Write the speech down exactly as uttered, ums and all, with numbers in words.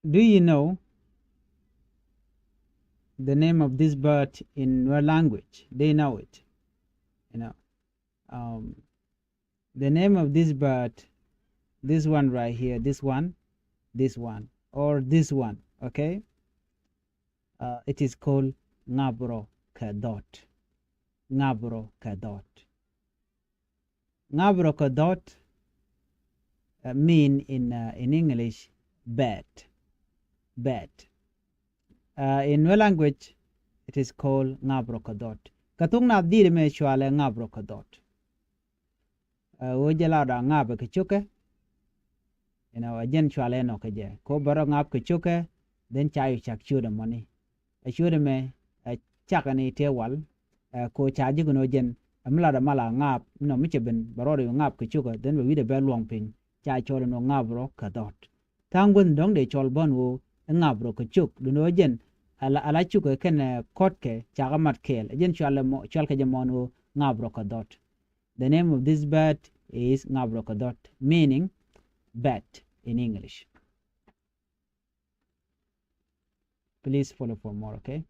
Do you know the name of this bird in your language? Do you know it? You know, um, the name of this bird, this one right here, this one, this one, or this one, okay? Uh, it is called ŋabrɔ kɛ dhɔt. Ŋabrɔ kɛ dhɔt. Ŋabrɔ kɛ dhɔt, uh, mean in, uh, in English, bat. Bat. Uh, in Nuer language, it is called ŋabrɔ kɛ dhɔt. Kɛ thok Naath di̱i̱t mɛ cɔalɛ ŋabrɔ kɛ dhɔt. Uh, ɣöö jɛ la dɔ̱ŋ ŋa̱a̱pɛ kɛ cokɛ. You know, ɛ jɛn cɔalɛ nɔ kɛ jɛ. Kɛ ɣöö bɛ rɔ ŋa̱a̱p kɛ cokɛ, then ca yɛ cak ciötdɛ mɔni. Ɛ ciötdɛ mɛ, ɛ cak ɛn i̱ tëë wal, ɛ kɛ ɣöö ca ji̱ kɛ nɔ jɛn, ɛ mi latdɛ mal a ŋa̱a̱p, mi nɔ mi cɛ ben, bɛ rɔɔdɛ ŋa̱a̱p kɛ cokɛ, then bɛ wi̱cdɛ bɛ luɔ̱ŋ piny, ca cɔl ɛn ɣöö ŋa̱a̱p rɔ kɛ dhɔt. Tha̱a̱ŋ guäth dɔ̱ŋ dee cɔl bä ɛn ɣöö ɛ ŋa̱a̱p rɔ kɛ cok, duundɛ ɣöö jɛn, ala, ala cokɛ kɛnɛ, ɛ, kɔ̱tkɛ, cakɛ mat kɛɛl. Ɛ jɛn cɔalɛ mɔ, cɔal kɛ jɛ mɔ ɛn ɣöö ŋa̱a̱p rɔ kɛ dhɔt. The name of this bird is ŋa̱a̱p rɔ kɛ dhɔt, meaning bat in English. Please follow for more, okay?